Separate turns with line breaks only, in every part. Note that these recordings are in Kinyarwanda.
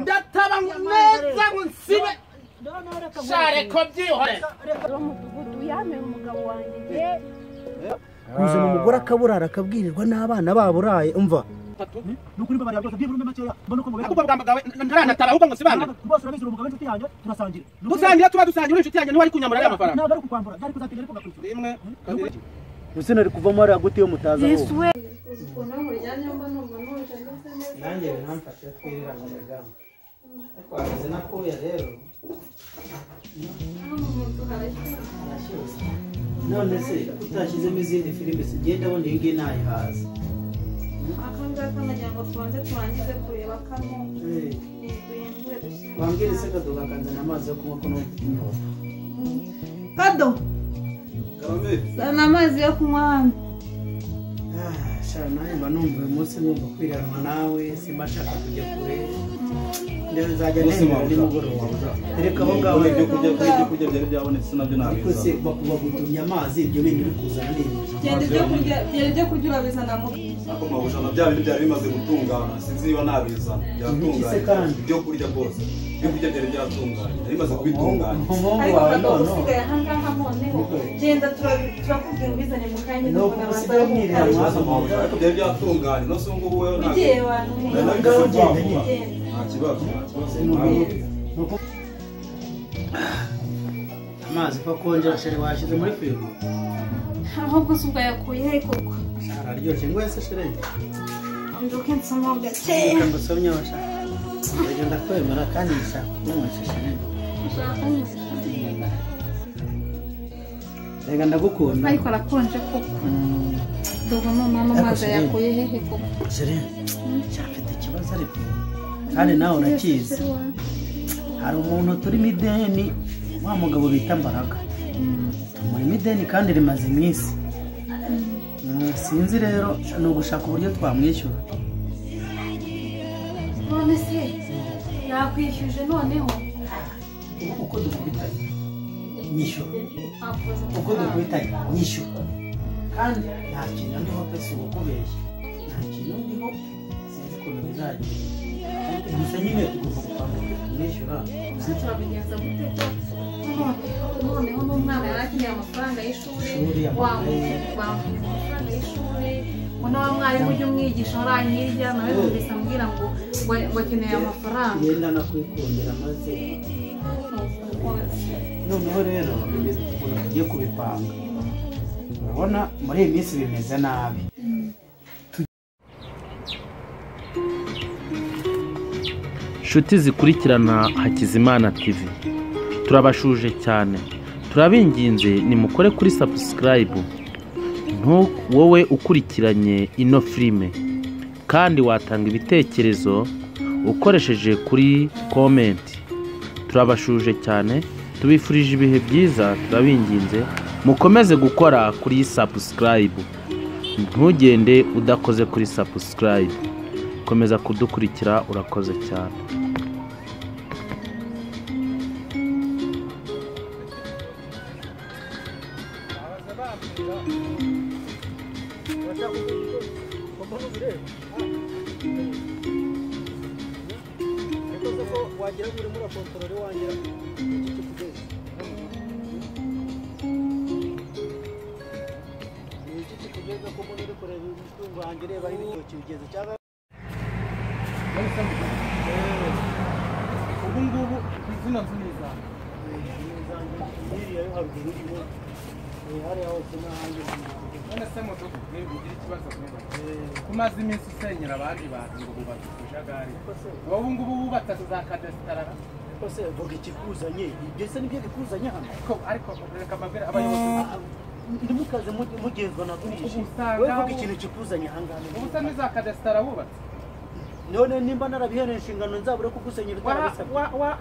Ndataba neza ngo nsibe. Share ko byihore.
Umudugudu yamera umugabo wanjye.
Kuzana umugore akaburara akabwirirwa n'abana baburaye umva. Nukuri mbabarira rwose byibura makeya mbona uko mubera.
Akubwa bwambagawe ntaranatara ahubwo ngo sibanga.
Bose urabizi umugabo w'inshuti yanjye turasangira.
Dusangira tuba dusangira inshuti yanjye niwe ari kunyamura ya mafaranga.
Ntabwo ari kukwambura byari kuzatinya ariko ngakurikira.
Rimwe kabiri.
Ese nari kuvamo ari gute yo mutaza aho.
Yesu we. Ukuntu muryamye mba numva nuje ndetse neza.
Nanjye biramfashe twirira mu mugamba. Ariko wabize nakuya rero. Harashyushye. None se utashyizemo izindi filime sigenda abona iyi ngiyi nayihaza.
Aka ngaka nagira ngo tubanze turangize kureba kano. Duhindure dushyire.
Wambwira se Kado akanzana amazi yo kunywa ko numva inyota.
Kado.
Karame.
Zana amazi yo kunywa hano.
Sha nawe mba numva uyu munsi ngomba kwiranwa nawe simba nshaka kujya kure. Nzajya ntemera nimugoroba. Reka aho ngaho
ibyo kurya byari byabonetse nabyo nabiza.
Ariko se bakubagutumye amazi ibyo bindi bikuzana ni ibiki?
Genda ibyo kurya urabizana mu.
Ako mabuja na bya bintu byari bimaze gutungana sinzi niba nabizana byatunganye ibyo kurya bose ibyo kurya byari byatunganye byari bimaze kubitunganya.
Ariko Kado usigaye aha ngaha noneho genda turakubwira ubizane mu kanya
ndabona baza.
Ariko byari byatunganye no se ngubu wewe ntabwo
ugiye wantu
nta kibazo nta kibazo.
Amazi ko akonje shere washyize muri firigo.
Ahubwo se ubwo yakuye he koko?
Araryoshye ngo ese shere.
Mbyuke nsoma gakeya.
Reka ngusomye washa. Reka ndakwemera kandi nshaka kunywesha shere.
Ushaka kunywesha?
Reka ndagukunda.
Ariko arakonje koko. Dogo noneho amazi yakuye hehe koko?
Shere, mfite ikibazo ariko kandi nawe urakizi. Hari umuntu turimo ideni wa mugabo bita Mbaraga. Tumurimo ideni kandi rimaze iminsi. Sinzi rero ni ugushaka uburyo twamwishyura.
None se yakwishyuje noneho?
Uko dukubitanye nyishyura. Uko dukubitanye nyishyura. Kandi nta kintu ndiho pe si ukubeshya. Nta kintu ndiho sinzi ukuntu bizagenda. Gusa nyine tugomba gupanga kumwishyura.
Gusa turabigenza gute ko noneho n'umwana yari akeneye amafaranga y'ishuri wamuha amafaranga y'ishuri ngo na wa mwarimu ujye umwigisha wari hirya nawe numvise ambwira ngo ngo akeneye amafaranga.
Ngenda nakwikundira maze noneho rero bimeze ukuntu tugiye kubipanga. Urabona muri iyi minsi bimeze nabi.
Inshuti zikurikirana Hakizimana TV turabashuje cyane turabinginze nimukore kuri subscribe wowe ukurikiranye ino filime kandi watanga ibitekerezo ukoresheje kuri comment. Turabashuje cyane tubifurije ibihe byiza turabinginze mukomeze gukora kuri subscribe ntugende udakoze kuri subscribe. Komeza kudukurikira urakoze cyane.
Wagira ngo urimo urakontorora wangira iki kikugeze. Ni iki kikugeze ko mbona uri kureba imitungo yanjye ureba aho ibitoki bigeze cyangwa
ubu ngubu zino nzu ni izanjye.
Iriya yo haruguru irimo hariya hose n'ahandi.
None se mudugudu ntibugire ikibazo vuba. Kumaze iminsi usenyera abandi bantu ngo bubatse utujagari. Wowe ubu ngubu wubatse za kadesitarara.
Ariko se vuga ikikuzanye ibyo se nibyo bikuzanye hano.
Ariko reka mbabwire abayobozi
ntimukaze mugenzwa na bwije. Wowe vuga ikintu kikuzanye aha ngaha.
Ubu se ni za kadesitara wubatse.
None nimba narabihereye inshingano nzabure kugusenyera utarabisabye.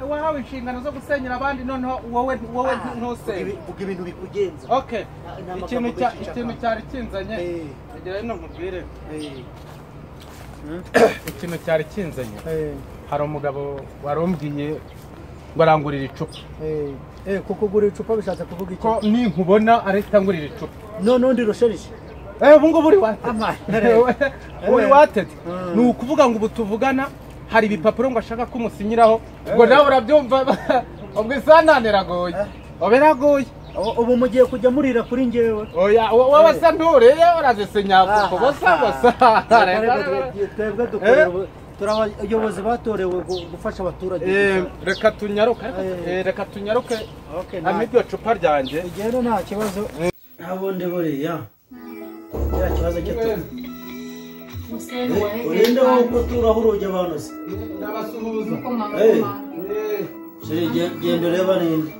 Wahawe inshingano zo gusenyera abandi noneho wowe ntusenye.
Vuga ibintu bikugenza.
Okay. Ikintu cyari kinzanye. Ngira ino nkubwire. Ikintu cyari kinzanye. Hari umugabo warumbwiye ngo arangurira icupa.
Kuko ugura icupa bishatse kuvuga iki?
Ko ninkubona arahita ngurira icupa.
None undi rosherije.
Ubu ngubu uri watete. Uri watete. Ni ukuvuga ngo ubu tuvugana Hari ibipapuro ngo ashaka ko umusinyiraho. Ubwo nawe urabyumva ubwo isanane iragoye. Oberagoye.
Ubu mugiye kujya murira kuri njyewe.
Oya wowe se ntureye urazisinya kuko bosa bosa.
Twebwe dukorera turabayobozi batorewe gufasha abaturage.
Reka tunyaruke reka tunyaruke. Amibyo cupa ryanjye.
Igero nta kibazo.
Nabundi buriya. Kira kibazo cyo.
Urinde
wo guturaho urugi abantu se.
Ndabasuhuza.
Sheri genda ureba ninde.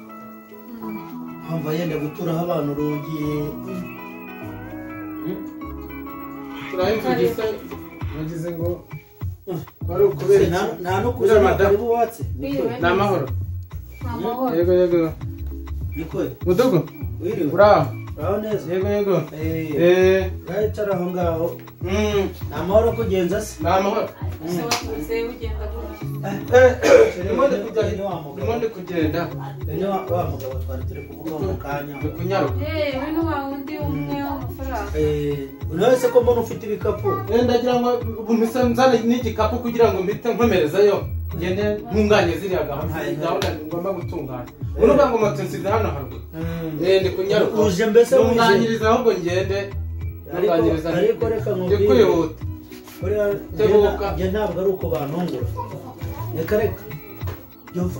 Mpamva yenda guturaho abantu urugi.
Turahimvugise nagize ngo kwari ukubera
nta no kuza karibu watse.
Ni amahoro. Yego yego.
Niko.
Mudugu.
Wiriwe.
Uraho.
Uraho neza.
Yego yego.
Urayicara aho ngaho. Ni amahoro kugenza se.
Ni amahoro.
Se ugenda gutya.
Ndimo ndi kugenda.
Ni wa mugabo twari turi kuvuga mu kanya.
Ndi kunyaruka.
We ni wa wundi umwe w'amafaranga.
Unawese ko mbona ufite ibikapu.
Ndagira ngo ubu mpise nzane n'igikapu kugira ngo mpite nkomerezayo. Ngende ntunganye ziriya gahunda ngomba gutunganya. Uruvuga ngo moto nsize hano haruguru. Ndi kunyaruka.
Uje mbese
ntunganyiriza ahubwo ngende.
Ariko reka nkubwire.
Ndi kwihuta.
Njye ntabwo ari uko bantungura. Reka reka.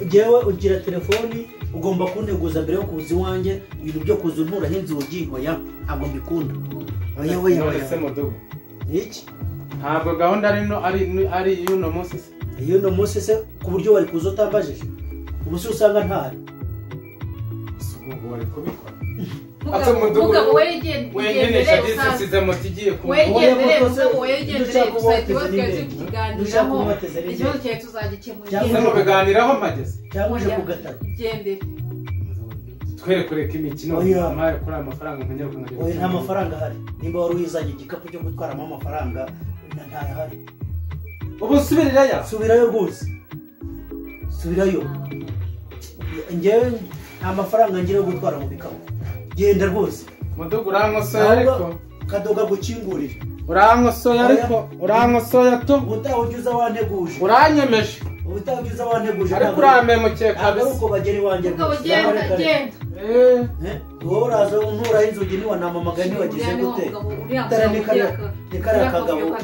Jewe ugira telefoni ugomba kunteguza mbere yo kuza iwanjye ibintu byo kuza unturaho inzugi oya ntabwo mbikunda. Oya oya oya. Iki?
Ntabwo gahunda ari no ari y'uno munsi se.
Y'uno munsi se ku buryo wari kuza utambajije. Ubu se usanga ntari.
Ubwo wari kubikora.
Mugabo wegendere
usanze moto igiye ku
wegendere mugabo wegendere gusa ikibazo cyawe tukiganiraho ikibazo cyawe tuzagikemura
cyangwa mu biganiraho mpageze
cyangwa uje kugatara
gendere
twere kureka imikino amaye kuri amafaranga nkanyaruka nkagera.
Oya nta mafaranga ahari nimba wari uyizanye igikapu cyo gutwaramo amafaranga ntayahari.
Ubu subirirayo
subirayo rwose subirayo njyewe nta mafaranga ngira yo gutwara mu bikapu. Genda rwose.
Mudugu urankosoye ariko
kadoga gukingurira.
Urankosoye ariko urankosoye tu.
Ubutaha ujya uza wanteguje.
Uranyemeje.
Ubutaha ujya uza wanteguje.
Ariko urampemukiye kabisa.
Uko bagera iwanjye
rwose. Genda genda.
Wowe uraza unturaho inzugi ntiwanamamagaye ntiwagize gute. Dore ni kariya kagabo.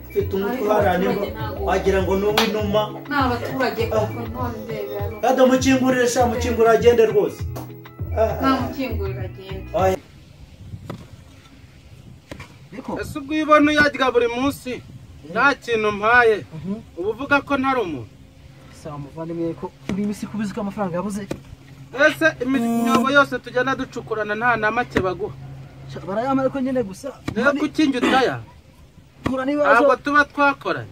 Ufite umutwe uharaniye wagira ngo ni uw'inuma.
Ni abaturage koko none ndebera.
Kado mukingurire sha mukingurire agende rwose.
Nta mukingurira agende.
Ese ubwo iyo ubona uyarya buri munsi nta kintu mpaye uba uvuga ko ntari umuntu.
Sawa muvandimwe ko uri imisi kubizi ko amafaranga yabuze.
Ese imyobo yose tujyana ducukurana nta na make baguha.
Barayampa ariko nyine gusa.
Rero kuki njye utaya? Ntabwo tuba twakoranye.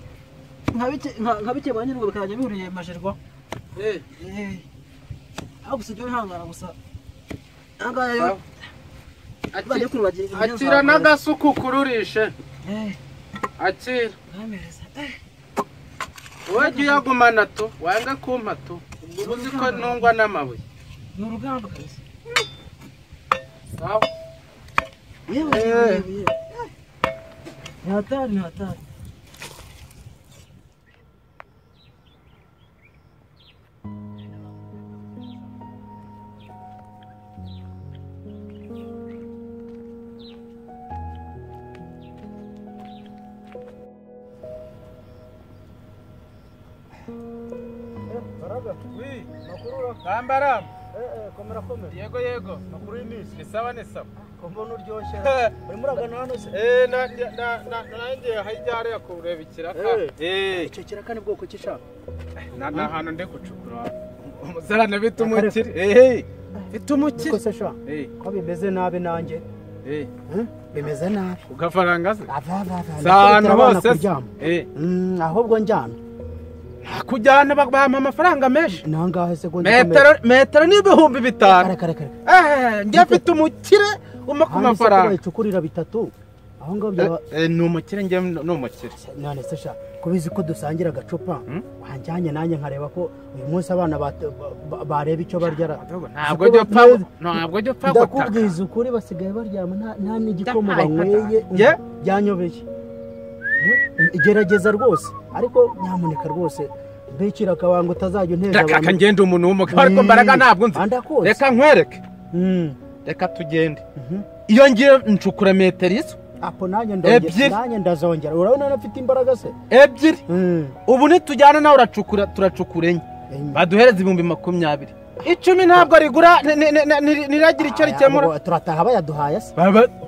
Nka bike ba nyir'ubwo bikajya bihuriye majerwa. Aho gusa ujya wihangana gusa.
Akira n'agasuku kururishe. Akira. Wowe jya uyagumana tu wange kumpa tu ubwo uzi ko ntungwa n'amabuye.
Ni urugamba kabisa.
Sawa.
Yewe. Ni hatari ni hatari.
Kambara.
Komera komera.
Yego yego.
Makuru y'iminsi.
Ni sawa ni sawa.
Ko mbona uryoshye. Urimo uragana hano se?
Na nanjye hirya hariya kureba ikiraka.
Icyo kiraka ni bwoko ki sha?
Na hantu ndi gucukura. Umusarane bita umukire. Bita umukire.
Ko se sha? Ko bimeze nabi nanjye. Bimeze nabi.
Ugafaranga se?
Ava.
Sano bose.
Ahubwo njyana.
Kujyana bampa amafaranga menshi.
Nangahe segonda
metero ni 5000.
Kare.
Njye mfite umukire umpa ku mafaranga.
Bayicukurira bitatu. Aho ngaho byaba
ni umukire njye ni umukire.
None se sha kubizi ko dusangira agacupa wanjyanye nanjye nkareba ko uyu munsi abana bareba icyo barya.
Ntabwo jya upfa gutaka.
Ndakubwiza ukuri basigaye baryama nta n'igikoma banyweye byanyobeye. Gerageza rwose. Ariko nyamuneka rwose mbikira akabanga utazajya unteza
abantu. Reka ngende umuntu w'umugabo ariko mbaraga ntabwo nzi. Reka nkwereke. Reka tugende. Iyo ngiye ncukura metero izo.
Apo nanjye ndongera. Nanjye ndazongera. Urabona nafite imbaraga se?
Ebyiri. Ubu nitujyana nawe uracukura turacukura enye. Baduhereza 20,000. 10 ntabwo rigura niragira icyo rikemura.
Turataha bayaduhaye se.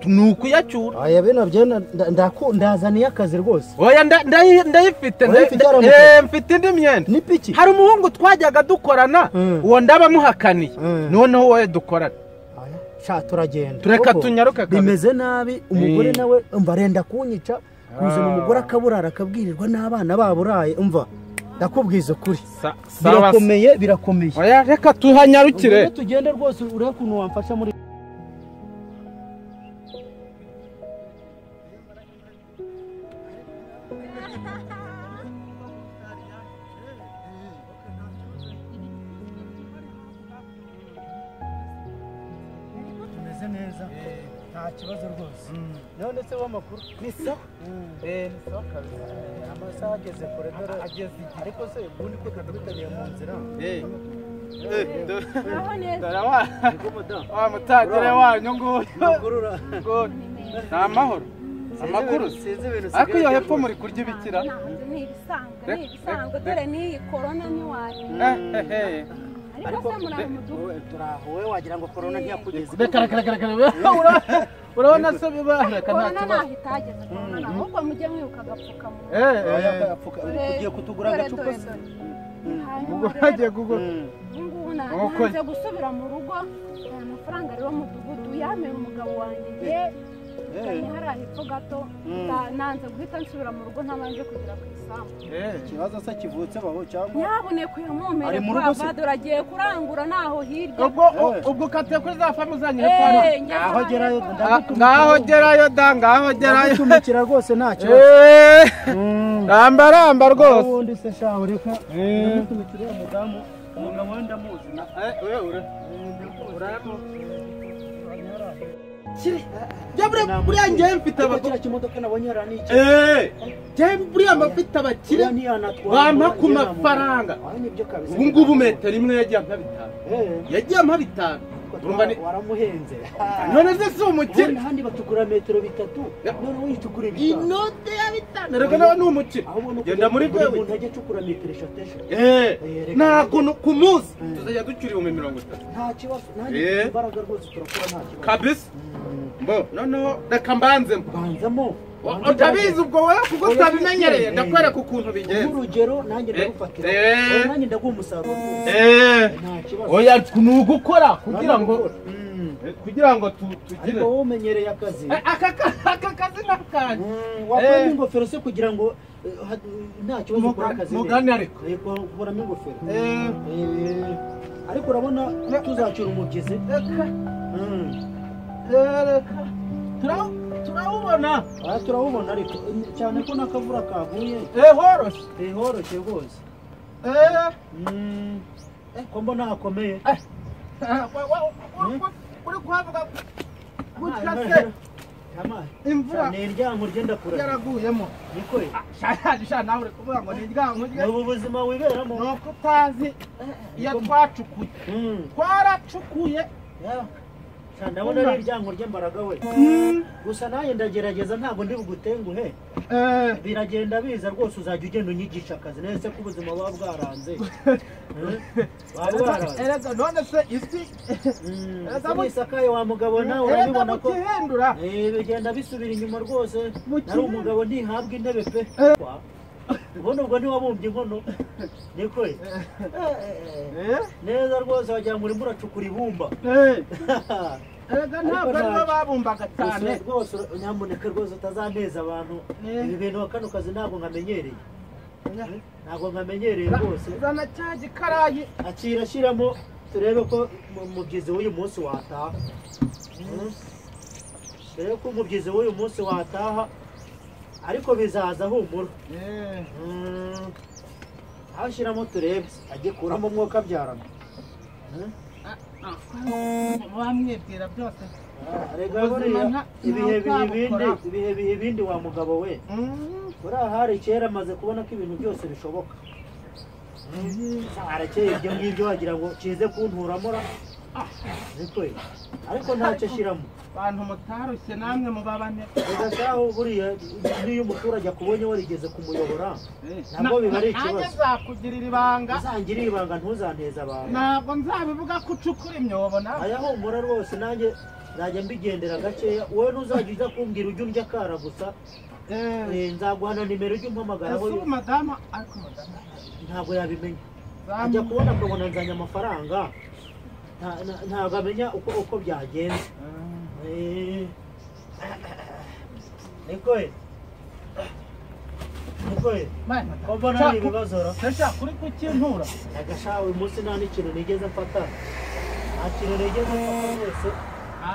Ni ukuyacyura.
Oya bino byo ndazaniye akazi rwose.
Oya ndayifite mfite indi myenda.
Ni piki.
Hari umuhungu twajyaga dukorana uwo ndabamuhakaniye. Noneho wowe dukorana.
Sha turagenda.
Tureka tunyaruka kabisa.
Bimeze nabi umugore nawe umva arenda kunyica kuzana umugore akaburara akabwirirwa n'abana baburaye umva. Ndakubwiza ukuri. Birakomeye birakomeye.
Oya reka tuhanyarukire.
Tugende rwose urebe ukuntu wamfasha muri Tumeze neza. Nta kibazo rwose. None se w'amakuru
ni sawa? Ni sawa kabisa.
Amasaha ageze kure dore ageze igihe. Ariko se ubundi ko kadubitaniye mu nzira.
Wa mutagire wanyu nguyu. Ni amahoro. Amakuru ariko iyo hepfo muri kurya ibikira.
Ni ibisanzwe, ni ibisanzwe dore n'iyi corona ntiwari. Ariko se muri mudugudu
turahuwe wagira ngo corona ntiyakugeze.
Reka. Urabona se biba reka nta
kibazo. Corona itageze corona ahubwo mujye mwibuka agapfukamunwa.
Ugiye kutugura agacupa se.
Ubwo hagiye kugura.
Ngubu nanze gusubira mu rugo aya mafaranga rero mudugudu yameye umugabo wanjye nge hari hepfo gato nanze guhita nsubira mu rugo ntabanje kugera ku isambu.
Ikibazo se kivutse baho cyangwa
nyabune kuyamumpere kwa dore agiye kurangura naho hirya.
Ubwo ukatiye kuri za famu zanyu hepfo hano.
Ngaho gerayo
ngaho gerayo da ngaho gerayo.
Ndagutumikira rwose nta kibazo.
Ramba ramba rwose.
Ubundi se shaho reka ndagutumikira uriya mudamu umugabo we ndamuzi.
Buriya njyewe mfite
abakire kimodoka nabonye hari n'iki.
Njyewe buriya mfite abakire bampa ku mafaranga. Ubu ngubu metero imwe yagiye ampa 5. Yagiye ampa 5. Urumva ni
waramuhenze.
None se si umukire.
Ahandi batukura metero 3 none wowe ucukura 5.
Inote ya 5. Reka nawe ni umukire. Genda muri gwewe.
Umuntu ajya acukura metero 3.
Nta kuntu ku munsi tuzajya ducyura 30,000.
Nta kibazo. Nanjye imbaraga rwose turakora nta kibazo.
Kabisa. Mbo noneho reka mbanzemo.
Banzamo.
Utabizi ubwo wowe kuko utabimenyereye ndakwereka ukuntu bigenza.
Urugero nanjye ndagufatira. Nanjye ndaguha umusaruro. Nta kibazo.
Oya ni ugukora kugira ngo tugire.
Ariko wowe umenyereye akazi.
Aka kazi nakanje.
Wakuramo ingofero se kugira ngo nta kibazo ukora akazi.
Mugani ariko.
Kuramo ingofero. Ariko urabona tuzacyura umubyizi.
Turawubona.
Turawubona ariko cyane ko n'akavura kaguye.
Horoshye.
Horoshye rwose. Ko mbona hakomeye.
Uri kuhavuga gutya se. Imvura
ni iryango ryenda kurara.
Yaraguyemo.
Niko.
Sha nawe uri kuvuga ngo ni iryango rye.
Ubu buzima wiberamo.
Nuko utazi iyo twacukuye. Twaracukuye.
Ndabona ari iryango ry'embaraga we. Gusa nanjye ndagerageza ntabwo ndi bugutenguhe. Biragenda biza rwose uzajya ugenda unyigisha akazi nese ko ubuzima buba bwaranze.
Erega none se isi
isakaye wa mugabo nawe urabibona ko bigenda bisubira inyuma rwose. Nari umugabo ntihabwa intebe pe. Ubona ubwo ntiwabumbye inkono niko neza rwose wagira ngo urimo uracukura ibumba.
Erega ntabwo aribo babumbaga cyane
rwose. Nyamuneka rwose utazaneza abantu. Ibi bintu kano kazi ntabwo nkamenyereye. Ntabwo nkamenyereye rwose.
Zana cya gikarayi
akira shyiramo turebe ko umubyizi w'uyu munsi wataha. Turebe ko umubyizi w'uyu munsi wataha. Ariko bizaza humura. Ashyiramo turebe agikuramo umwuka abyarana.
Wamwibwira byose.
Rega buriya ibihe biha ibindi, ibihe biha ibindi wa mugabo we. Buriya hari kera amaze kubona ko ibintu byose bishoboka. Arakeye ibyo ngibyo wagira ngo kize kunturamo ra. Ariko ntacyo ashyiramo.
Bantu mutarushye namwe mubabane.
Ugashaho buriya niyo umuturage akubonye warigeze kumuyobora ntabwo biba ari ikibazo.
Nanjye nzakugirira ibanga.
Uzangirira ibanga ntuzanteze abantu.
Ntabwo nzabivuga ko ucukura imyobo nawe.
Aya humura rwose nanjye nzajya mbigendera gakeya. Wowe ntuzajya uza kumbwira ujye undya akara gusa. Nzaguha na nimero ujye umpamagaraho.
Ese ubu madamu ariko madamu
ntabwo yabimenya. Ajya kubona akabona nzanye amafaranga. Ntabwo amenya uko byagenze. Niko ko mbona ari ibibazo ra.
Sesha kuri kukintura.
Agasha uyu munsi nta n'ikintu nigeze mfata. Nta kintu nigeze mfata rwose.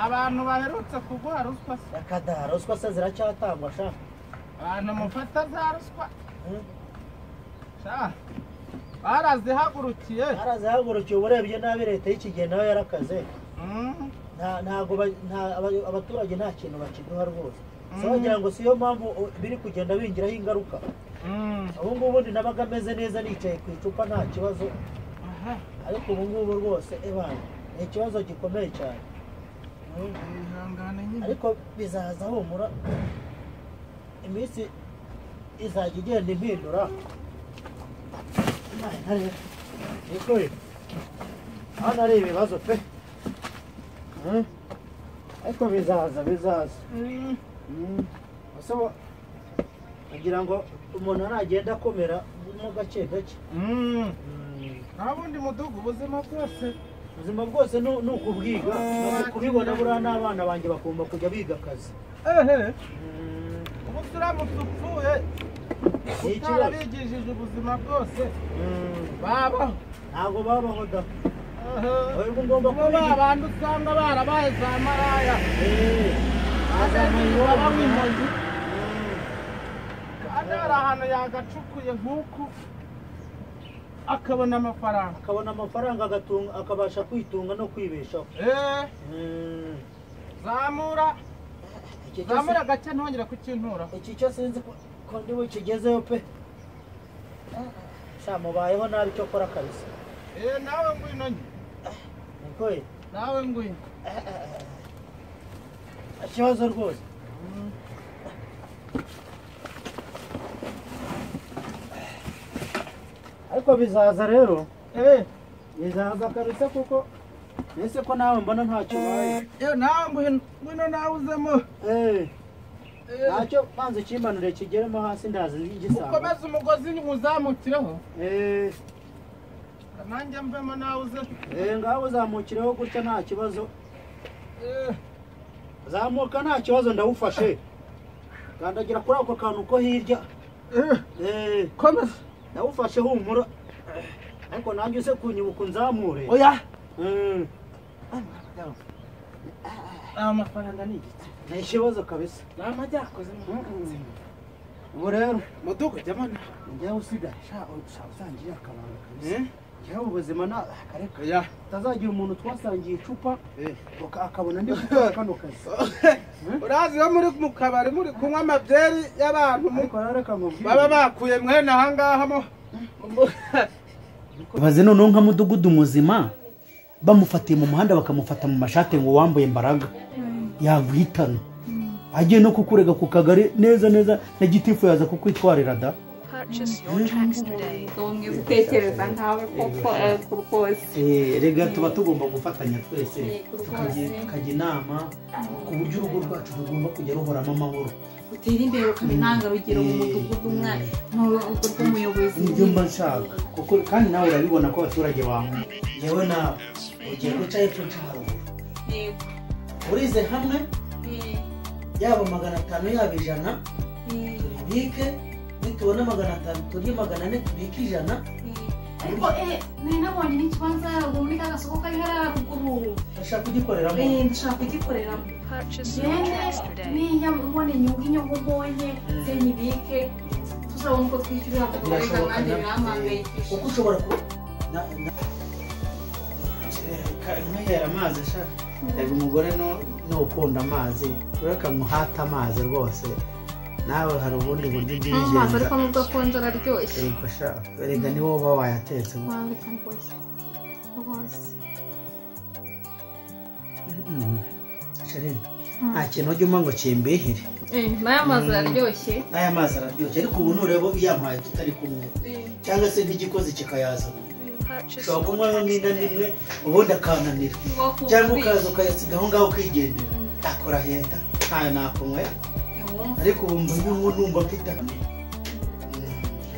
Abantu baherutse kuguha ruswa se.
Akada ruswa se ziracyatangwa sha.
Abantu mufata za ruswa. Sha. Barazihagurukiye.
Barazihagurukiye uburebye nabi leta y'iki gihe nayo yarakaze. Ntago abaturage nta kintu bakiduha rwose. So wagira ngo siyo mpamvu biri kugenda bingiraho ingaruka. Ubu ngubu ndi nabaga meze neza nicaye ku icupa nta kibazo. Ariko ubu ngubu rwose ebana ni ikibazo gikomeye cyane. Ariko bizaza humura iminsi izajya igenda impindura. Hano ari ibibazo pe. Ariko bizaza bizaza. Agira ngo umuntu aragenda akomera mo gake gake.
Nta bundi mudugu ubuzima bwose.
Ubuzima bwose ni ukubwiga. Kubibona buriya n'abana banjye bagomba kujya biga akazi.
Ubu uramutse upfuye utarabigishije ubuzima bwose babaho.
Ntabwo babaho da. Ubwo ngomba
kuba abantu usanga barabaye za maraya. Kandi hari ahantu yagacukuye nk'uku akabona amafaranga.
Akabona amafaranga agatunga akabasha kwitunga no kwibeshaho.
Zamura. Zamura gake ntongera kukintura.
Iki cyo sinzi ko ndi bukigezeyo pe. Sha mubayeho nabi cyo kora kabisa.
Nawe ngwino nye.
Niko
nawe ngwino.
Ikibazo rwose. Ariko bizaza rero. Bizaza kabisa kuko ese ko nawe mbona ntacyo ubaye.
Nawe ngwino nawe uzemo.
Ntacyo banze kimanure kigeremo hasi ndazi igisanga.
Ukomeze umugozi uzamukireho. Nanjye mvemo nawe uze.
Ngaho uzamukireho gutya nta kibazo. Zamuka nta kibazo ndawufashe. Kandagira kuri ako kantu ko hirya.
Komeza.
Ndawufashe humura. Ariko nanjye use kunyibuka unzamure.
Oya. Amafaranga ni igiti.
Ni ikibazo kabisa.
Ni amajyakoze.
Ubu rero
mudugu jyamo
njyewe usigaye sha usangiye akabanga kabisa. Njyewe ubuzima na kareka.
Oya.
Utazagira umuntu twasangiye icupa akabona ndi gukora kano kazi.
Urazi iyo muri mu kabari muri kunywa amabyeri y'abantu baba bakuye mwene aha ngaha mo.
Baze noneho nka mudugudu muzima bamufatiye mu muhanda bakamufata mu mashate ngo wambaye mbaraga yaguhitana. Agiye no kukurega ku kagari neza neza na gitifu yaza kukwitwarira da.
Utekereza nkawe koko rwose.
Rega tuba tugomba gufatanya twese tukajya inama ku buryo urugo rwacu rugomba kujya ruhoramo amahoro.
Utera imbere ukaba intangarugero mu mudugudu nk'urugo rw'umuyobozi.
Nibyo mba nshaka kuko kandi nawe urabibona ko abaturage bawe yewe nawe ugiye guca hepfo nca haruguru. Urize hamwe yaba 500 yaba 100 turibike. Nitubona 500 turye 400 tubike 100.
Ariko nari nabonye n'ikibanza haruguru muri ka gasoko kari hariya haruguru.
Ndashaka kugikoreramo.
Nshaka kugikoreramo. Niyo mbona inyungu mbonye nyibike tuzabona uko twishyurira kuko reka nanjye birampangayikishije.
Kuko ushobora kuba nywera amazi sha. Rega umugore ni ukunda amazi, reka muhate amazi rwose. Nawe hari ubundi buryo ujya
Amazi
ubigenza.
ariko nubwo akonje araryoshye.
Yego sha, erega ni wowe uba wayatetse.
Wandika ngoshye rwose.
Chérie, nta kintu ujya umpa ngo kimbihire.
N'aya mazi araryoshye.
N'aya mazi araryoshye, ariko ubu nureba yampaye tutari kumwe cyangwa se nk'igikozi kikayazana, ushobora kunywa nk'inda nimwe ubundi akananira, cyangwa ukaza ukayasiga aho ngaho ukigendera. Nakora henda ntayo nakunywe, ariko ubu mba numva mfite aba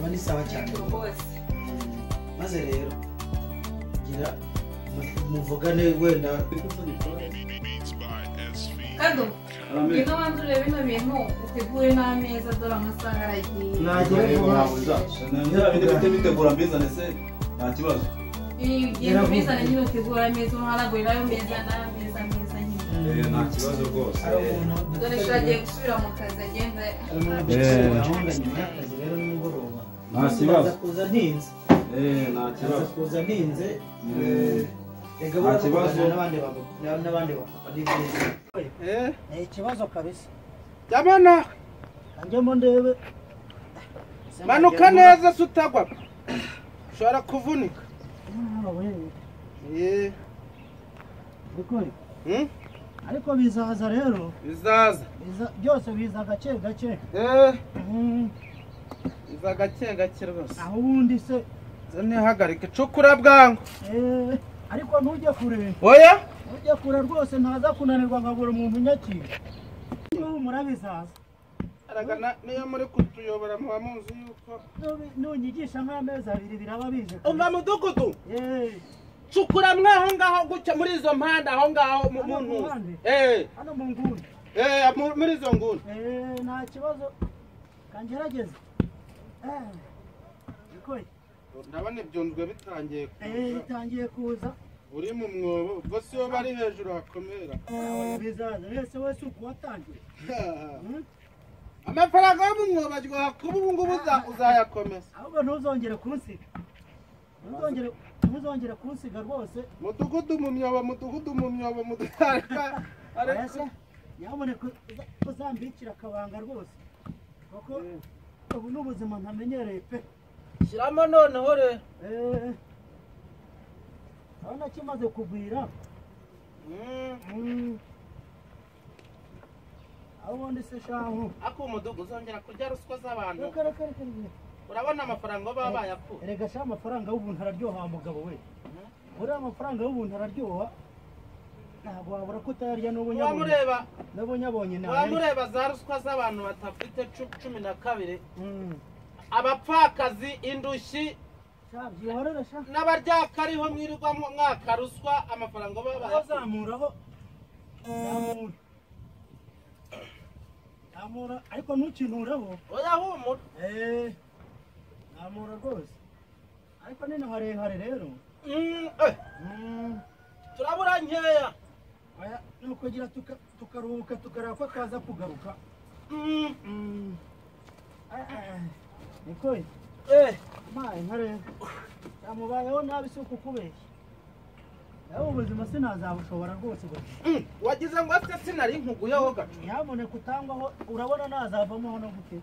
ni sawa cyane
rwose.
Maze rero gira muvugane wenda.
Kado, ngwino banza urebe bino bintu utegure n'ameza, dore amasaha aragiye.
Nagera vuba.
Bindi bitegura mbizane se, nta kibazo.
Genda ubizane nyine, utegure ameza, uhanagure n'ayo meza n'ameza meza nyine.
Nta kibazo rwose.
Dore sha agiye gusubira mu kazi agenda.
Hari umuntu dufite gahunda nyuma y'akazi rero nimugoroba.
Nta kibazo.
Ndaza kuza ntinze.
Nta
Ndaza
kibazo.
kuza ntinze. Rega
Nta
buriya
kibazo.
kuvugana n'abandi bapapa ni byiza. Ni ikibazo kabisa.
Jyamo
Kanjyemo ndebe.
manuka neza se utagwa, ushobora kuvunika.
Ariko bizaza rero.
Bizaza.
Byose biza gake gake.
Biza gake gake rwose.
Aho ubundi se
ntihagarike, cukura bwangu.
Ariko ntujye kure.
Oya?
Ntujye kure rwose, ntaza kunanirwa nkabura umuntu unyakira. Murabizaza.
Aragana niyo muri kutuyobora muba muzi yuko
nunyigisha nk'amezi abiri biraba bije.
Umva mudugudu. Cukura mwe aho ngaho gutya muri izo mpande aho ngaho mu ntuzi.
Hano mu nguni.
Muri izo nguni.
Nta kibazo. Kangerageze.
Ndabona ibyunzwe bitangiye kuza.
Bitangiye kuza.
Uri mu mwobo, ubwo si bo bari hejuru hakomera.
Bizaza wese wese uko watangiye.
Amafaranga yo mu mwobo aryoha kuba ubu ngubu uzayakomeza.
Ahubwo ntuzongere kunsiga. Ntuzongere kunsiga rwose.
Mudugudu mu myobo, mudugudu mu myobo, mudugudu.
Ariko nyamuneka uzambikira akabanga rwose. Kuko ubu ni ubuzima ntamenyereye pe.
Shyiramo noneho rero.
Urabona kimaze kugwira. Aho ubundi se shahu.
Ako umudugudu uzongera kurya ruswa z'abantu.
Reka.
Urabona amafaranga baba bayakuye.
Erega sha amafaranga y'ubuntu araryoha mugabo we. Uriya amafaranga y'ubuntu araryoha. Ntabwo wabura ko utayarya n'ubunyabonye. N'ubunyabonye nawe.
Wamureba za ruswa z'abantu batafite 12. Abapfakazi, indushyi, n'abaryakariho mwirirwa mwaka ruswa amafaranga baba bayakuye.
Bazamuraho. Zamura ariko ntukintureho.
Oya humura.
Zamura rwose. Ariko ni harehare rero.
Turabura nkeya.
Oya nukugira tukaruhuka tukareba ko kaza kugaruka. Niko. Mayi nkare. Yamubayeho nabi si ukukubeshya. Nawe ubuzima sinazabushobora rwose.
Wagize ngo ate sinari nkuguyeho gacu.
Nyamuneka utangwaho, urabona nazavamo hano gute.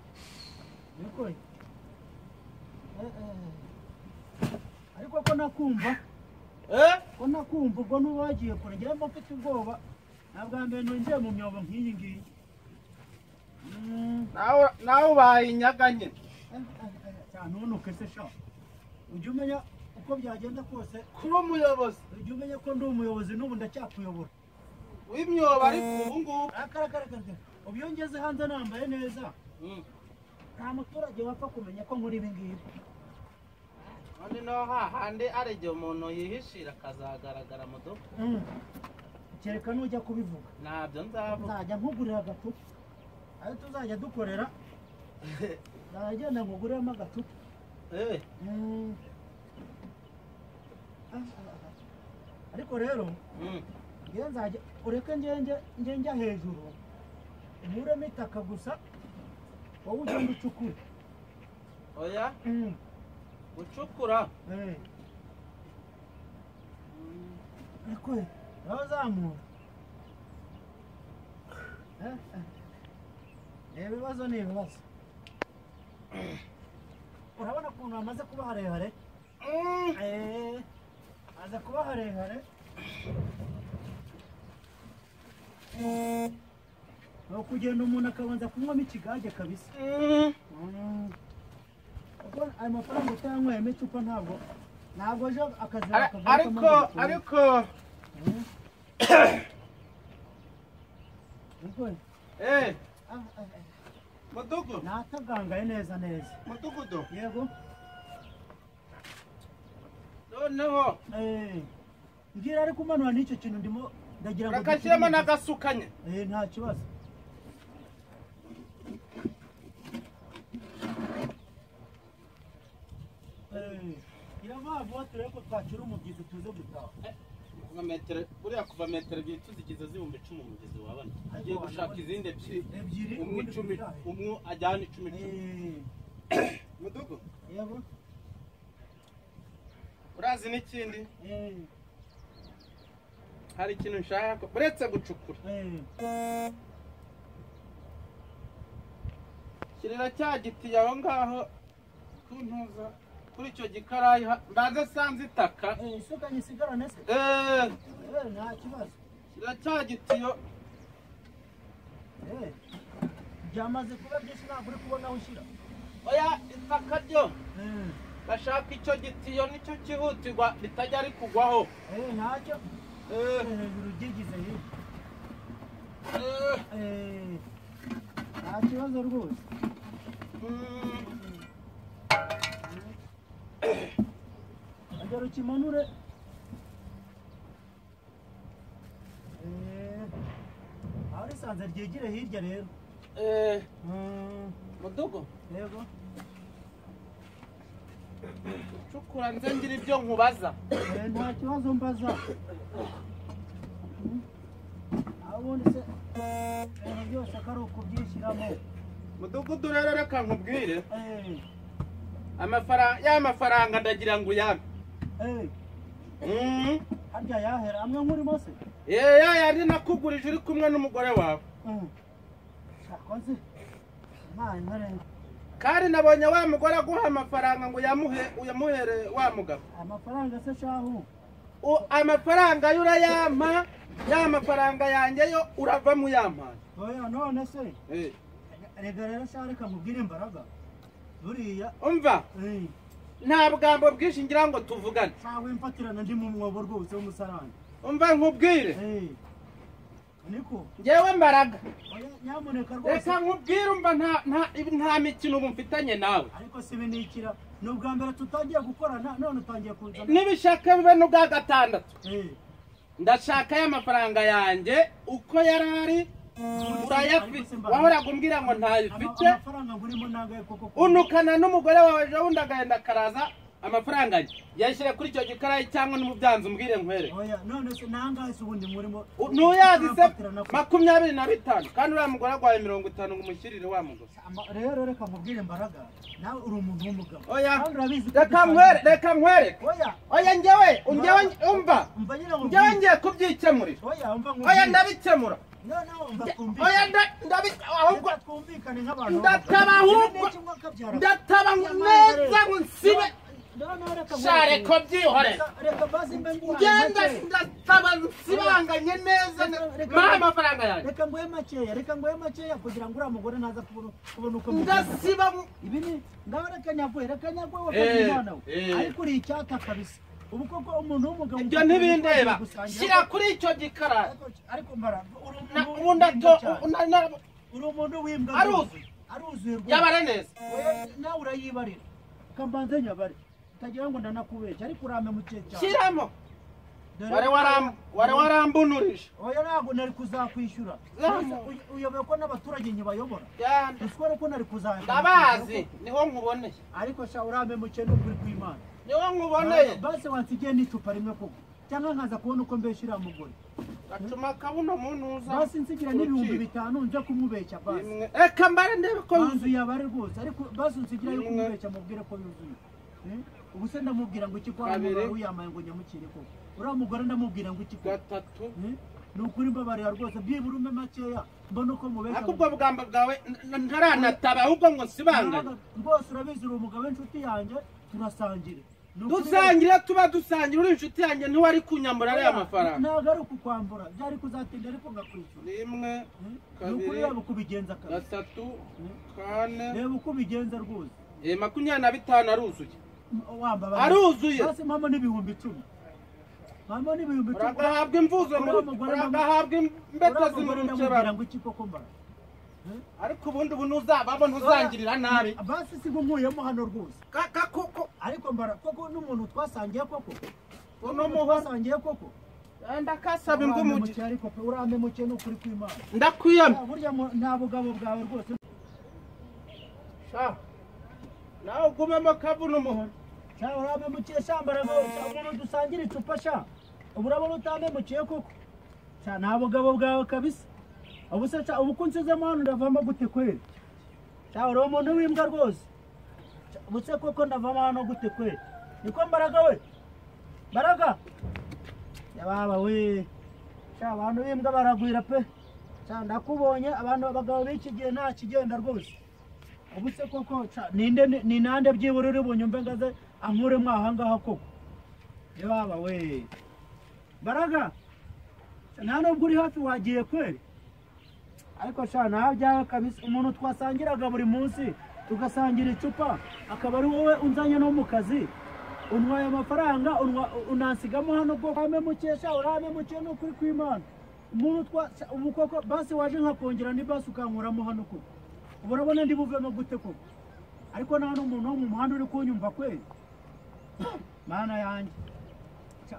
Niko. Ariko ko nakumva. Ko nakumva ubwo nubagiye kure ngira mba mfite ubwoba. Ntabwo mbere nongeye mu myobo nk'iyi ngiyi.
Nawe ubaye inyaganye.
Cyane unuke se sha. Ujye umenya uko byagenda kose
kuba umuyobozi.
Ujye umenya ko ndi umuyobozi n'ubu ndacyakuyobora.
W'imyobo ariko ubu ngubu.
Akarakara. Ubu iyo ngeze hanze nambaye neza. Nta muturage wapfa kumenya ko nkora ibi ngibi.
None no hahandi ari igihe umuntu yihishira akazagaragara mu duka.
Kereka nujya kubivuga.
Ntabyo nzavuga.
Nzajya nkugurira agatupa. Ayo tuzajya dukorera. Nzagenda nkuguriramo agatupa. Ariko rero nzajya ureke njye hejuru nkuremo itaka gusa wowe ugenda ucukure.
Oya ucukura
ariko urazamura. Ibibazo ni ibibazo. Urabona ukuntu hamaze kuba harehare? Aza kuba harehare. Ni ukugenda umuntu akabanza kunywamo ikigage kabisa. Kuko ayo mafaranga utayanyweyemo icupa ntabwo ejo akazi
ariko ariko Mudugudu
natagangaye neza neza.
Mudugudu
yego.
Noneho
mbwira ariko umanura n'icyo kintu ndimo ndagira ngo
rakashyiramo n'agasukanye.
Nta kibazo. Irava turebe ko twacura umubyizi tuze gutaha.
Metero buriya kuva metero ebyiri tuzigize zibumba 10 umugezi wabana. Agiye gushaka izindi ebyiri umwe 10 umwe ajyana 10 10. Mudugu
yego.
Urazi n'ikindi? Hari ikintu nshaka uretse gucukura. Kirira cya giti yaho ngaho kuntuza kuri icyo gikarayi mbanze sanze itaka.
Isuka nyisigarane se? Nta kibazo.
Kirira cya gitiyo.
Byamaze kuba byinshi ntabwo uri kubona aho ushyira.
Oya itaka ryo. Bashaka icyo gitiyo nicyo cyihutirwa ritajya rikugwaho.
Ntacyo. Hejuru ryigize hirya. Nta kibazo rwose. Agera ukimanure. Aho risanze ryegire hirya rero.
Mudugu
yego.
Cukura nze ngira ibyo nkubaza.
Nta kibazo mbaza. Abundi se ibintu byose ko ari ukubyishyiramo.
Mudugudu rero reka nkubwire. Amafaranga ya mafaranga ndagira ngo uyame.
Harya yahera amwe nkurimo se?
Ya yari nakugurije uri kumwe n'umugore wawe.
Shakoze.
Kandi nabonye wa mugore aguha amafaranga ngo uyamuhe uyamuhere wa mugabo.
Amafaranga se shahu?
Amafaranga yo urayampa, ya mafaranga yanjye yo urava mu yampa.
Oya none se? Rega rero sha reka mubwire Imbaraga. Buriya
umva. Nta bwambo bwinshi ngira ngo tuvugane.
Shahu imfatirana ndi mu mwobo rwose w'umusarani.
Umva nkubwire.
Niko.
Ngewe Mbaraga.
Oya nyamuneka rwose.
Reka nkubwire umva nta mikino ubu mfitanye nawe.
Ariko si binikira. Ni ubwa mbere tutangiye gukorana none utangiye kuzana.
Nibishaka bibe n'ubwa gatandatu. Ndashaka ya mafaranga yanjye uko yarari urayafite. Wahoraga umbwira ngo ntayifite.
Amafaranga ngurimo nangaye koko.
Unukana n'umugore wawe ejo bundi agahenda akaraza amafaranga ye. Yashyire kuri icyo gikarayi cyangwa n'umubyanzi umbwire nkwere.
Oya none se nangaye se ubundi murimo.
Ntuyazi se 25 kandi uriya mugore agwaye 50 ngo umushyirire wa mugore.
Rero reka nkubwire Mbaraga nawe uri umuntu w'umugabo.
Oya reka nkwere reka nkwereke.
Oya
oya njyewe umva njyewe ngiye kubyikemurira.
Oya umva nkubwire.
Oya ndabikemura.
Oya
ahubwo
twumvikane nk'abantu.
Ndataba ahubwo ndataba neza ngo nsibe. Shareko byihore. Ngenda ndataba nsibanganye neza mpa amafaranga yanjye.
Reka nguhe makeya, reka nguhe makeya kugira ngo uriya mugore ntaza kubona uko
ndasiba
ibi ni ngaho reka nyaguhe wakagira Imana we. Ariko uri icyata kabisa. Ubu koko umuntu w'umugabo
ibyo ntibindeba. Shyira kuri icyo gikara.
Ariko Mbara uri umuntu w'imbwa.
Aruzuye.
Aruzuye rwose.
Yabare neza.
Nawe urayibarira. Kambanze nyabare. Utagira ngo ndanakubeshya ariko urame muke cyane.
Shyiramo. Wari warambunurije.
Oya ntabwo nari kuzakwishyura. Uyobewe ko n'abaturage ntibayobora. Uswara ko nari kuzakwishyura.
Ndabazi niho nkuboneye.
Ariko sha urame muke n'ukuri kw'Imana.
Niho nkuboneye.
Base wansigiye n'icupa rimwe koko. Cyangwa nkaza kubona uko mbeshyira mugore.
Gacuma kabuno muntu uza.
Basi nsigira n'ibihumbi 5 nje kumubeshya basi.
Reka mbare ndebe ko
yuzuye abare rwose ariko basi nsigira yo kumubeshya mubwire ko yuzuye. Ubu se ndamubwira ngo iki kwa mugore uyamaye ngo nyamukire koko. Uriya mugore ndamubwira ngo iki
gatatu.
Ni ukuri mbabarira rwose, byibura umpe makeya mbona uko mubesha.
Ariko ubwo bugambo bwawe ntaranataba ahubwo ngo nsibanganye.
Rwose urabizi uri umugabo w'inshuti yanjye, turasangira.
Dusangira tuba dusangira, uri inshuti yanjye ntiwari kunyambura ariya mafaranga.
Ntabwo ari ukukwambura, byari kuzatinda ariko ngakwishyura.
1
2
2 3 4
reba uko ubigenza rwose.
25 aruzuye.
Wambabara.
Aruzuye.
Basi mpamo n'ibihumbi 10. Mpamo n'ibihumbi 10.
Uragahabwa imvuzo, uragahabwa imbeto z'imurukeba.
Ngo iki koko mbara?
Ariko ubundi ubu ntuzabamo ntuzangirira nabi.
Basi sigo nkuyemo hano rwose. Koko ariko mbara koko n'umuntu twasangiye koko.
Uno muho
twasangiye koko.
Ndakasaba imvumuke
ariko pe urampemukiye n'ukuri kw'Imana.
Ndakwiyamye.
Burya nta bugabo bwawe rwose.
Sha. Nawe ugumemo kavuna umuhoro.
Sha urampemukiye sha mbara umuntu dusangira icupa sha. Ubu urabona utampemukiye koko. Sha nta bugabo bwawe kabisa. Ubu se ubu ko nsizemo hano ndavamo gute kweli? Sha uri umuntu w'imbwa rwose. Ubu se koko ndavamo hano gute kweli? Niko Mbaraga we? Mbaraga? Yababa we. Sha abantu b'imbwa baragwira pe. Sha ndakubonye abantu abagabo b'iki gihe nta kigenda rwose. Ubu se koko ninde ni nande byibura uri bunyumve ngaze ankuremo aha ngaha koko. Yababa we. Mbaraga? Nta nubwo uri hafi wagiye kweli? Ariko sha nta byawe kabisa, umuntu twasangiraga buri munsi tugasangira icupa akaba ari wowe unzanye no mu kazi, untwaye amafaranga unansigamo hano bwo urampemukiye sha, urampemukiye n'ukuri kw'Imana. Umuntu twa ubu koko basi waje nkakongera ni basi ukankuramo hano koko. Ubu urabona ndi buvemo gute koko? Ariko nta n'umuntu wo mu muhanda uri kunyumva kweli. Mana yanjye,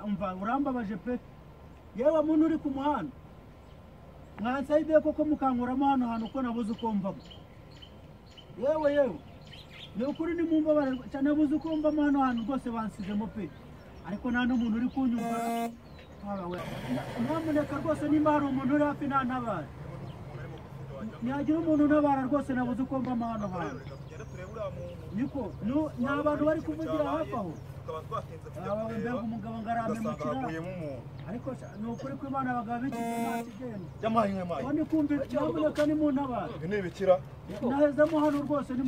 umva urambabaje pe. Yewe muntu uri ku muhanda, mwansayide koko mukankuramo hano hantu ko nabuze uko mvamo. Yewe yewe, ni ukuri ni mumbabare cyane, nabuze uko mvamo hano hantu rwose bansizemo pe. Ariko nta n'umuntu uri kunyumva. Nyamuneka rwose nimba hari umuntu uri hafi ntantabare, ntihagira umuntu untabara rwose, nabuze uko mvamo hano hantu. Niko nta bantu bari kuvugira hafi aho. Mbega umugabo ngo arampemukira. Ariko ni ukuri kw'Imana abagabo b'iki gihe nta kigenda. Ubundi kumva nyamuneka ni muntabare.
Ibi ni ibikira.
Nahezemo hano rwose ni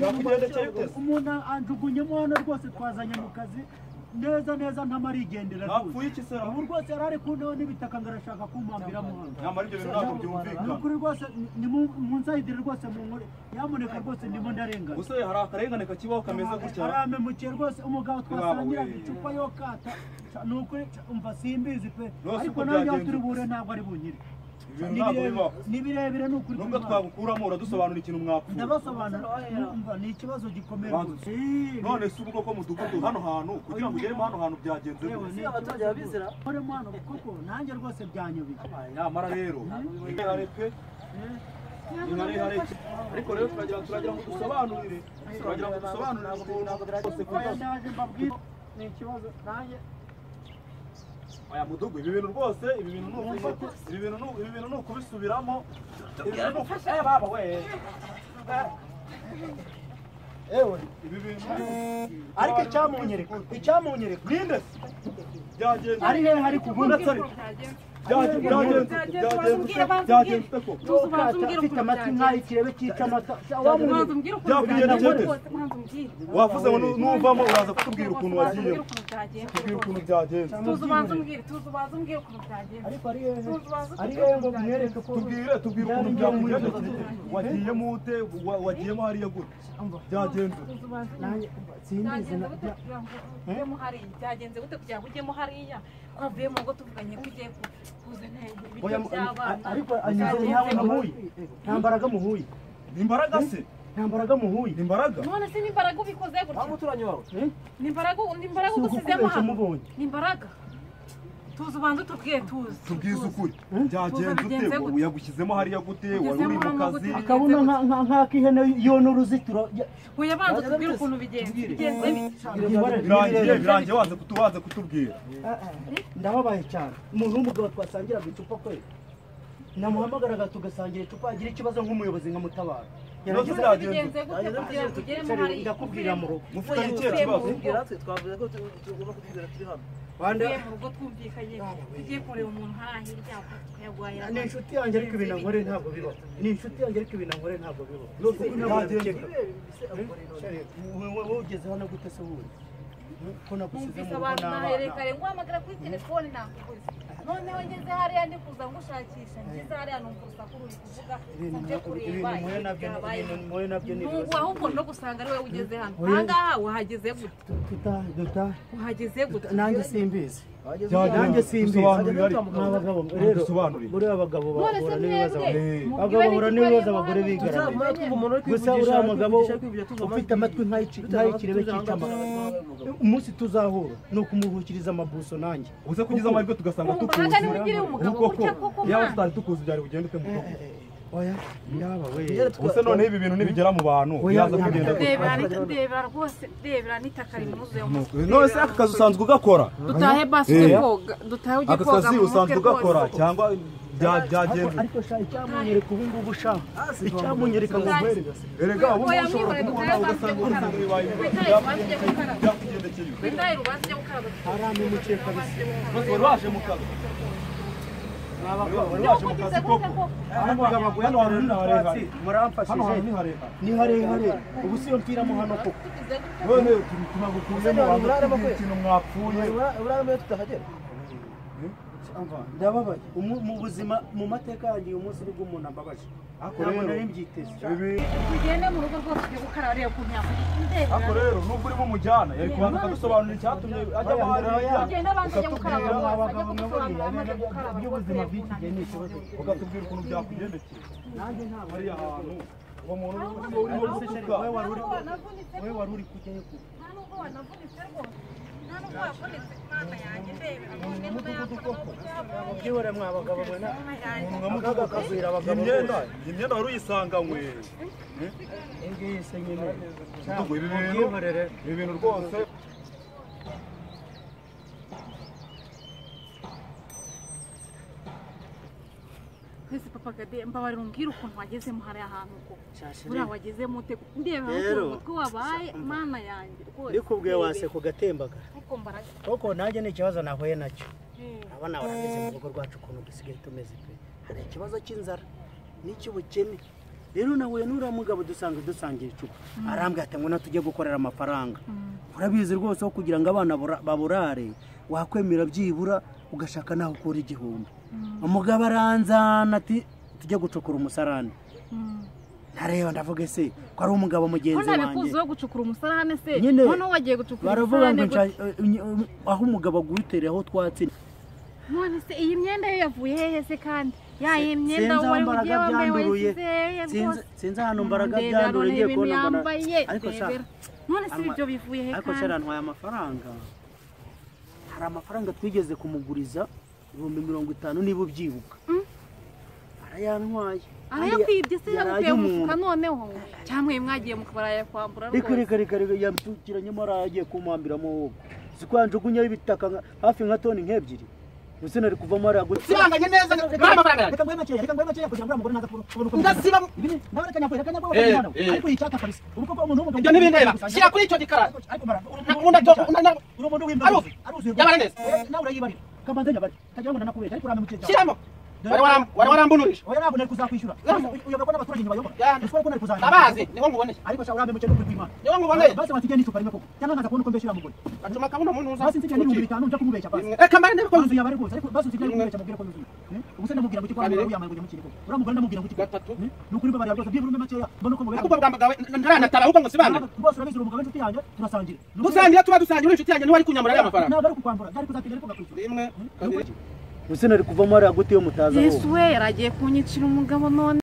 umuntu anjugunyemo hano rwose, twazanye mu kazi neza neza ntamarigendera rwose. Ubu rwose yari ari kunteho n'ibitaka ngo arashaka kumpambiramo hano.
Nyamara ibyo bintu ntabwo byumvikana.
Ni ukuri rwose ni munsayidire rwose munkore. Nyamuneka rwose ndimo ndarengana.
Gusa hari akarengane kakibaho kameze gutya.
Arampemukiye rwose umugabo twasangiraga icupa yokata. Ni ukuri umva simbizi pe. Ariko nanjye aho turi buhure ntabwo ari bunyire. Ni birebire ni ukuri.
Nubwo twagukuramo uradusobanura ikintu mwapfuye.
Ndabasobanura umva ni ikibazo gikomeye rwose.
None se ubwo ko mudugudu hano hantu kugira ngo ugeremo hano hantu byagenze gute?
Abaturage babizira.
Uremo hano koko nanjye rwose byanyobeye.
Nyamara rero ihare pe. Ihare. Ariko rero turagira ngo dusobanurire. Turagira ngo dusobanurire ukuntu rwose
ndaje mbabwire ni ikibazo nanjye.
Aya mudugu ibi bintu rwose ibi bintu ni ukubisubiramo. Baba we.
Ewe
ibi bintu
ariko icyamunyereka
ninde byagenze
ari hehe ari kubona
byagenze ko
ufite amatwi nk'ay'ikirebe cyica amata.
Wavuze ngo nuvamo uraza kutubwira ukuntu wagiye, tubwira ukuntu byagenze.
Ariko ari hehe ari hehe ngo mwereke ko
tubwire ukuntu byakugendekeye. Wagiyemo ute? Wagiyemo hariya gute? Byagenze
byagenze gute kugira ngo ujyemo hariya? Twavuye mu ngo tuvuganye ko ugiye kuzana ibiryo by'abana.
Ariko anyuze ntawe muhuye, nta mbaraga muhuye.
Ni imbaraga se?
Nta mbaraga muhuye.
Ni imbaraga?
None se ni imbaraga ubikoze gutya?
Umuturanyi wawe?
Ni imbaraga, ni imbaraga ugusizemo hano. Ni imbaraga. Tuzi ubanza utubwiye tuzi.
Tubwize ukuri. Byagenze ute? Yagushyizemo hariya gute? Wari uri mu kazi?
Akabona nk'ak'ihene yona uruzitiro.
Oya banza utubwire ukuntu bigenze. Bigenze
bite? Birangiye waze kutubaza kutubwira.
Ndababaye cyane. Umuntu w'umugabo twasangiraga icupa kweli. Namuhamagaraga tugasangira icupa, agira ikibazo nk'umuyobozi nkamutabara.
Bigenze gute kugira ngo ugeremo hariya?
Ndakubwira mu rugo.
Mufitanye ikihe kibazo?
Twavuze ko tugomba kutizera turi hano.
Tuvuye mu rugo twumvikanye tugiye kureba umuntu hariya hirya tukayaguhahira.
Ni inshuti yanjye ariko ibintu nkore ntabwo bibaho. Ni inshuti yanjye ariko ibintu nkore ntabwo bibaho. Wowe ugeze hano gute se wundi? Ko nagusize mu rugo
n'abana. Nguhamagara kuri telefone nakubuze. Noneho ngeze hariya ndi kuza ngushakisha, ngeze hariya numva urusaku ruri kuvuga, nje kureba ibintu ahubwo no gusanga ari wowe ugeze hano. Aha ngaha wahageze gute? Wahageze gute?
Nanjye simbizi. Nanjye simbizi. Abagabo rero muri abagabo bahura n'ibibazo. Abagabo bahura n'ibibazo abagore bigaramiye. Gusa uriya mugabo ufite amatwi nk'ay'ikirebe cy'itama. Umunsi tuzahura ni ukumuhukiriza amabuso nanjye.
Uze kugiza amahirwe tugasanga tukuzi. Yaba tutari tukuzi byari bugende ute mu koko?
Oya, yaba we.
Ubuse none ibi bintu nibigera mu bantu biraza kugenda gute?
Ndebera rwose, ndebera n'itaka rimuzuye mu mutwe.
None se aka kazi usanzwe ugakora?
Dutahe basi ujye koga, dutahe ujye koga.
Aka kazi usanzwe ugakora cyangwa byagenze?
Ariko sha icyamunyereka ubu ngubu sha. Icyamunyereka ngo nkwereke.
Erega ubu ushobora kubona ugasanga urukundo bibaye byakugendekeye.
Witaye urubanza ujye gukaraba.
Aramemukiye kabisa.
Wari waje mu kazi.
Muramfashije ni harehare ubu siyo mpfiramo hano koko.
None tunagukuyemo wanze ikintu mwapfuye.
Uraramo tutahagera.
Ndababaye mu buzima mu mateka yanjye uyu munsi nibwo umuntu ambabaje. Ntabwo nari mbyiteze.
Tugende mu rugo rwose tujye gukaraba reba ukuntu yakugendera.
Ariko rero nubwo urimo umujyana yari kubanza akadusobanurira icyatumye ajya hariya.
Tugende abanza ajya gukaraba rwose, ajya kudusobanurira amaze gukaraba
iby'ubuzima bw'iki gihe ni ikibazo.
Ukatubwira ukuntu byakugendekeye.
Nanjye ntabwo
hariya hantu uwo muntu urimo gutuka.
Wowe wari uri kujyayo kuko.
Nta nubwo wanavunitse rwose. Nta nubwo wavunitse Mana yanjye ndebera none
byihore mwa bagabo mwe akaga kagwira abagabo.
Imyenda wari uyisanganywe.
Ngiyi se nyine.
Ibi bintu rwose.
Ese papa Gade mbabarira umbwire ukuntu wagezemo hariya hantu ko buriya wagezemo ute? Ndeba ukuntu umutwe wabaye Mana yanjye rwose.
Ndikubwiye wase ku gatembagara koko nanjye ni ikibazo nahuye nacyo. Urabona warageze mu rugo rwacu ukuntu dusigaye tumeze pe. Hari ikibazo cy'inzara n'icy'ubukene. Rero nahuye n'uriya mugabo dusanga dusangiye icupa. Arambwira ati ngo tujye gukorera amafaranga. Urabizi rwose aho kugira ngo abana baburare wakwemera byibura ugashaka naho ukura igihumbi. Umugabo aranzana ati tujye gucukura umusarane. Ntareba ndavuga ese ko ari umugabo mugenzi wanjye.
Ko ntabikuzi wo gucukura umusarane se? Noneho wagiye gucukura umusarane gute?
Aho umugabo agutereye aho twatsi.
None se iyi myenda yo yavuye hehe se kandi? Ya iyi myenda wari ugiye wambaye wayisize hehe rwose?
Sinzi ahantu mbaraga byanduruye ngiye kubona mbona. Ariko sha
none se ibyo bivuye he kandi?
Ariko sha ntwaye amafaranga. Hari amafaranga twigeze kumuguriza 50,000 niba ubyibuka. Arayantwaye.
Arayakwibye se yagukuye mu mufuka noneho cyangwa mwagiye mukabara yakwambura rwose.
Reka reka reka yamtukiranye mara yagiye kumambiramo wowe. Sikwanjugunyaho ibitaka hafi nka toni nk'ebyiri. Ubuse nari kuvamo hariya gute?
Sibanganye neza
reka nguhe makeya, reka nguhe makeya kugira ngo uriya mugore naza kubona uko
ndasiba
nawe reka nyakwe, reka nyakwe ariko yicyaka kabisa. Ubu koko umuntu w'umugabo
ibyo ntibindeba. Shyira kuri icyo gikara.
Ariko mara uri umuntu w'imbabazi. Aruzuye.
Yabara neza.
Nawe urayibarira. Kamanze nyabari. Tagira ngo nanakubeshya ariko uramemukira cyane.
Shyiramo. Wari warambunurije.
Oya ntabwo nari kuzakwishyura. Uyoberwa ko n'abaturage ntibayobora. Ushobora ko nari kuzajya.
Ndabazi, niho nkuboneye.
Ariko sha uramemukira n'ukuri kw'Imana.
Niho nkuboneye.
Basi watigiye n'icupa rimwe koko. Cyangwa nkaza kubona uko mbeshyura mugore.
Gacuma kabuno muntu uza.
Basi nsigiye n'ibihumbi 5 nja kumubeshya basi.
Reka mbare ndebe ko
yuzuye abari rwose. Ariko basi nsigiye kumubeshya mubwire ko yuzuye. Ubuse ndamubwira ngo iki kwa mugore yamaye ngo nyamukire koko. Uriya mugore ndamubwira ngo iki.
Gatatu.
Ni ukuri mbabarira rwose byibura umpe makeya mbona uko mubeshya.
Ahubwo bwamba bwawe ntaranatara ahubwo ngo sibane.
Rwose urabizi uri umugabo w'inshuti yanjye turasangira.
Dusangira tuba dusangira uri inshuti yanjye ntiwari kunyambura ariya mafaranga.
Ntabwo ari kukwambura byari kuzatinya ariko ngakwishyura.
Rimwe, kabiri.
Ubuse nari kuvamo hariya gute iyo mutaza
Yesu we yaragiye kunyicira umugabo none.